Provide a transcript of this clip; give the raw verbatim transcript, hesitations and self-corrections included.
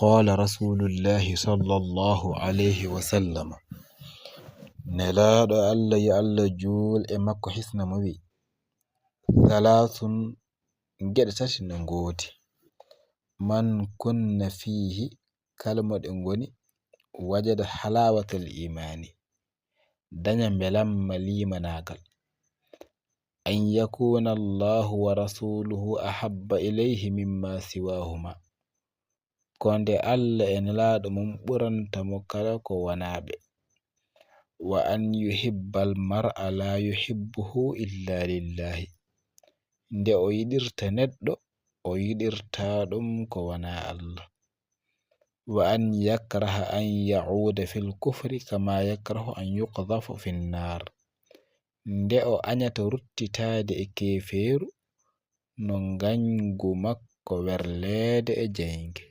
قال رسول الله صلى الله عليه وسلم, Nelaaɗo Allah, yo Allah juul e makko hisna mo, wi, ثلاث, geɗe tati no ngoodi, من كن فيه, kala mo ɗe ngoni, وجد حلاوة الإيمان, daña mbelamma liimanaagal. أن يكون الله ورسوله أحب إليه مما سواهما, ko nde Allah e Nelaaɗo mum ɓuranta mo kala ko wonaa ɓe. وأن يحب المرء لا يحبه إلا لله, nde o yiɗirta neɗɗo, o yiɗirta ɗum ko wonaa Allah. وأن يكره أن يعود في الكفر كما يكره أن يقذف في النار, nde o añata ruttitaade e keefeeru no ngañgu makko werleede e jeynge.